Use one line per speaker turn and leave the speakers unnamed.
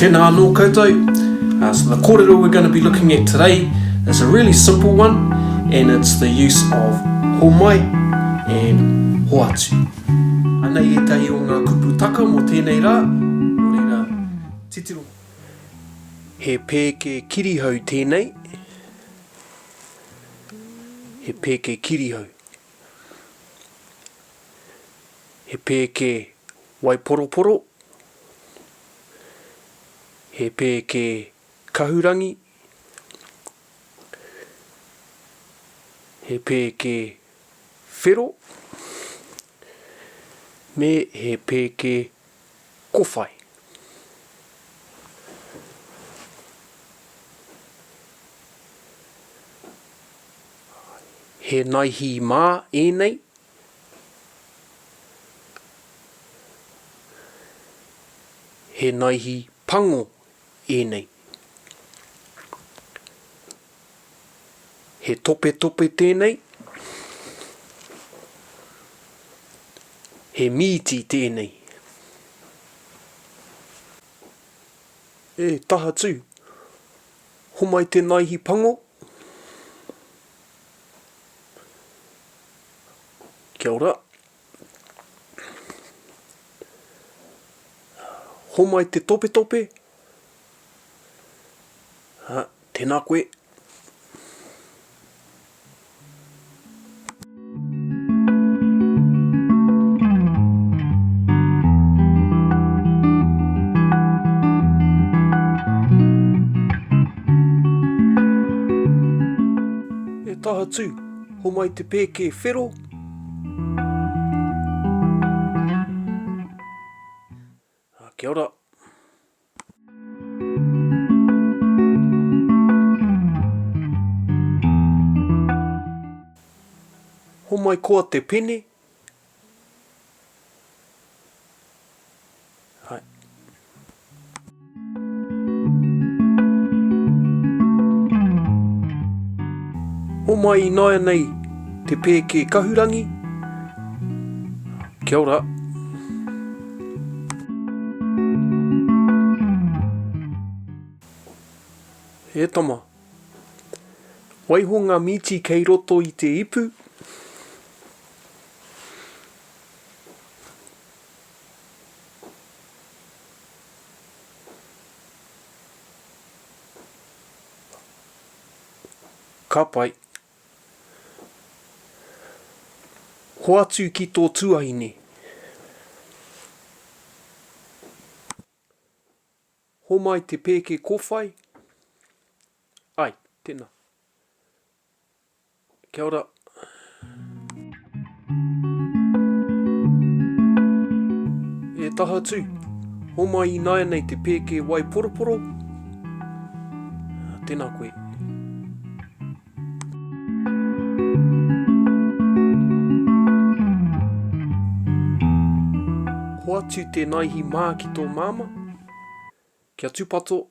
Tēnā anō koutou. Uh, so the kōrero we're going to be looking at today is a really simple one and it's the use of homai and hoatu. Anei ētahi o ngā kupu taka mō tēnei rā, nō reira, titiro. He pēke kirihau tēnei. He pēke kirihau. He pēke waiporoporo. He pēke kahurangi. He pēke whero. Me he pēke kowhai. He naihi mā ēnei. He naihi pango ēnei. He topetope tēnei. He mīti tēnei. E, Tahatū, homai te naihi pango. Kia ora. Homai te topetope. Ha, tēnā koe. E Tahatū, homai te pēke whero. Kia ora. Homai koa te pene. Hai. Homai ināianei te pēke kahurangi. Kia ora. E tama. Waiho ngā mīti kei roto i te ipu. Ka pai. Hoatu ki tō tuahine. Homai te pēke kōwhai. Ai, tēnā. Kia ora. E Tahatū, homai ināianei te pēke wai poroporo. Tēnā koe. Hoatu te naihi mā ki tō māmā. Kia tūpato.